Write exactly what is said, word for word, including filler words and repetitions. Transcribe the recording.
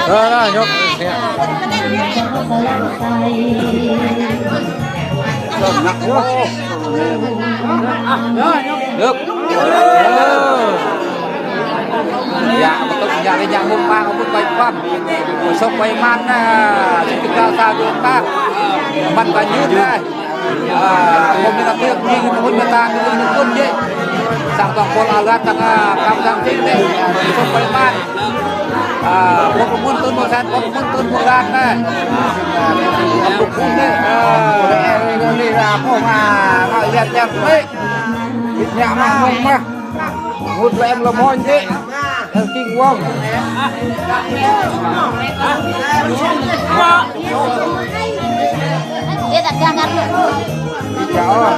Rồi, rồi, nhúc. Được. Được. Được. Dạ, betul, ya, ya, ya, lupa, aku lupa, lupa. Besok Paiman, nah, kita satu, Pak. Teman banyak, nah. Ah, kami nak lihat ni, kami nak tahu, kami nak pun je. Sang tong pol alat tengah, kam sang sing ni. Besok Paiman. Ah, kami pun tun, bosan, kami pun tun, bosan, nah. Kami pun ni, ah. Ni lah, apa, ah, nak lihat yang baik. Ni amat, mah. Mut lah, em lah, mon je. Em king wong. Dia tak dengar. Ya Allah.